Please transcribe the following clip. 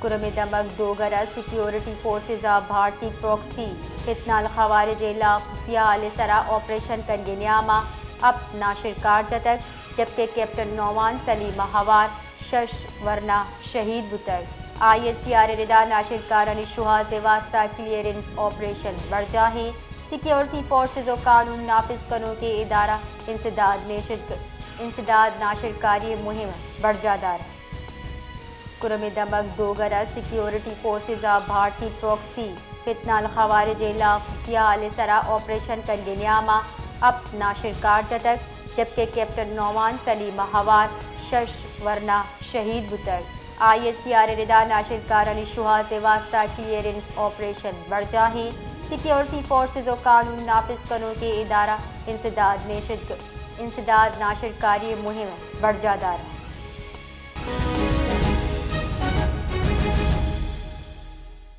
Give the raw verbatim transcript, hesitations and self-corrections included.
کرم دمک ڈوگر آ سیکیورٹی فورسز آ بھارتی پراکسی فتنہ الخوارج ءِ لاخفیہ ہال ءِ سرا آپریشن کننگ ءِ نیام آ ہفت ناشرکار جتگ، جبکہ کیپٹن نعمان سلیم آ اوار شش ورنا شہید بوتگ۔ آئی ایس پی آر ءِ ردا ناشرکارانی شوہاز ءِ واستہ کلیئرنس آپریشن برجا ءِ، سیکیورٹی فورسز و قانون نافذ کنوک ءِ ادارہ انسداد نیشد-، انسداد ناشرکاری ءِ مہم برجا دارہ۔ کرم دمک ڈوگر آ سیکیورٹی فورسز آ بھارتی پراکسی فتنہ الخوارج ءِ لاخفیہ ہال ءِ سرا آپریشن کننگ ءِ نیام آ ہفت ناشرکار جتگ، جبکہ کیپٹن نعمان سلیم آ اوار شش ورنا شہید بوتگ۔ آئی ایس پی آر ءِ ردا ناشرکارانی شوہاز ءِ واستہ کلیئرنس آپریشن برجا ءِ، سیکیورٹی فورسز و قانون نافذ کنوک ءِ ادارہ انسداد نیشد-، انسداد ناشرکاری ءِ مہم برجا دارہ۔